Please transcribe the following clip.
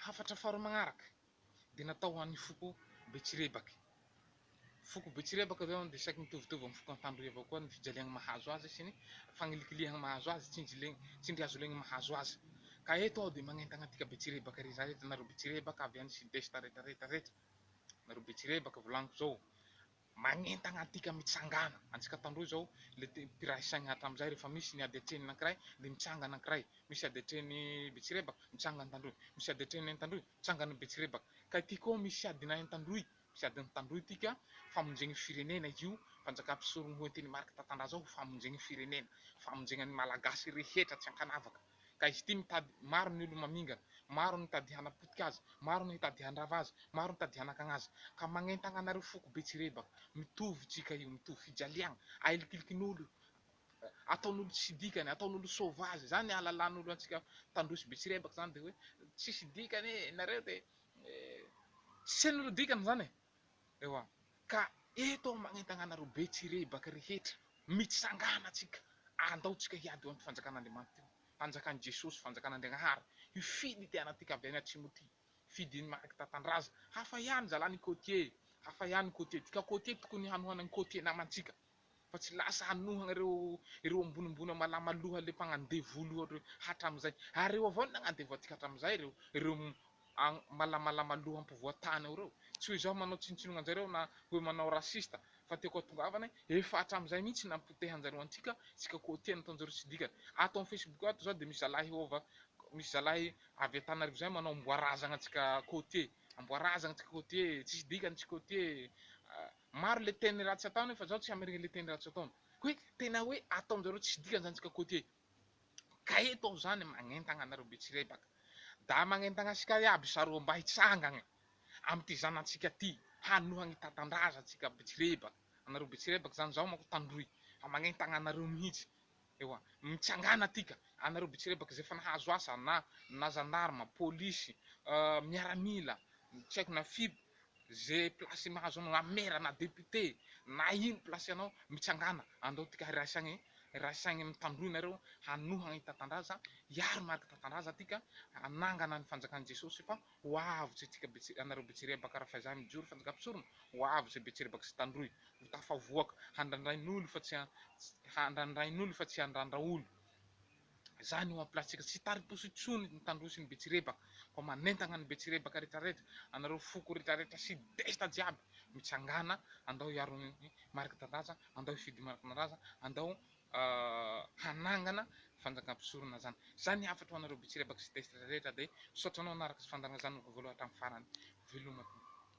Hafatra faharoa magnaraka dia natao ho an'ny foko Betsirebaky. Foko Betsirebaka zao dia saiky mitovitovy amin'ny foko Antandroy avao koa ny fijaliagna mahazo azy sy ny fagnilikilihagna mahazo azy, tsindrilegny, tsindry hazo legny mahazo azy. Ka eto aho dia magnentagna antika Betsirebaka ry zalahy, nareo Betsirebaka avy any sud-est rehetra rehetra rehetra, nareo Betsirebaka volagniko zao, magnentagna antika mitsangana, antsika Antandroy zao le mpiray saigna hatramizay rehefa misy ny ady atrehiny anankiray dia mitsangana anankiray, misy ady atrehin'ny Betsirebaka, mitsangana Antandroy, misy ady atrehin'ny Antandroy, mitsangana Betsirebaka. Ka ity koa misy adinay Antandroy, Misy adin'ny Tandroy ity ka, famonjegny firenena io, fanjakà mpisorogny ho entin'i Marc Tatandraza ho famonjegny firenena, famonjegna ny Malagasy rehetra tsy ankanavaka. Ka izy ity mitady, maro ny olo mamingana, maro ny mitady hanapotika azy, maro ny hitady handrava azy, maro ny mitady hanakagna azy. Ka magnentagna anareo foko Betsirebaka, mitovy tsika io, mitovy fijaliagna, ahilikilikin'olo, ataon'olo tsisy dikany, ataon'olo sauvage, zany ahalalan'olo antsika Tandroy sy Betsirebaka zany de hoe tsisy dikany e, nareo de Tsy hain'olo dikany zany e! Ewa, ka eto aho magnentagna anareo Betsirebaka rehetra, mitsangàna tsika, andao tsika hiady ho an'ity fanjakan'Andriamanitra ity, fanjakan'i Jesosy, fanjakan'Andriagnahary, hifidy ity anantsika avy any atsimo ity, hifidy ny Marc Tatandraza, hafa ihany zalahy ny côtier, hafa ihany ny côtier, tika côtier tokony hanohana ny côtier namantsika, fa tsy lasa hanohagna ireo ireo ambonimbony malama loha le mpagnandevo olo reo hatramizay ary reo avao no nagnandevo antsika hatramizay reo ireo malamalama loha ampovoantany ao reo tsy hoe zaho manao tsinontsinogna anjareo na hoe manao raciste fa tiako atongavana efa hatramizay mihitsy nampotehanjareo antsika tsika côtier nataonjareo tsy dikany ato am facebook ato zao de misy zalahy hova misy zalahy avy Antananarivo zay manao amboarazagna antsika côtier amboarazagna antsika côtier tsisy dikany tsika côtier Maro le teny ratsy ataony fa zaho tsy hamerigna le teny ratsy ataony. Hoe tena hoe ataonjareo tsisy dikany zany tsika côtier. Ka eto aho zany magnentagna anareo Betsirebaka. Da magnentagna asika iaby saroa mba hitsangagna amty zanatsika ty hanohagny tatandraza tsika Betsirebaka. Anareo Betsirebaka zany zaho manko Tandroy fa magnentagna anareo mihitsy. Ewa mitsangàna tika anareo Betsirebaka zay efa nahazo asa na na zandarma, polisy, miaramila, tsy haiko na fib Ze place mahazo anao na maire na député na ino place anao mitsangàna andao tika hiray saigny hiray saigny mitandroy nareo hanohagna i Tatandraza hiaro marika Tatandraza tika hanangana ny fanjakan'i Jesosy fa ho avotse tsika Betsi anareo Betsirebaka raha faiza mijoro fanjakà mpisorona ho avotse Betsirebaka sy Tandroy ho tafavoaka handrandrain'olo fa tsy handrandrain'olo fa tsy handrandra olo. Zany eo am-pilatsika tsy tari-poso intsony ny Tandroy sy ny Betsirebaka fa manentagna ny Betsirebaka retraretra, anareo foko retraretra sud-est jiaby mitsangàna andao hiaro ny Marc Tandraza, andao hifidy Marc Tandraza, andao hanangana fanjakam-pisorona zany. Zany ny hafatro ho anareo Betsirebaka sud-est retraretra de misaotra anao nanaraka sy fandaharana zany voalohany hatramin'ny farany. Veloma tompoko.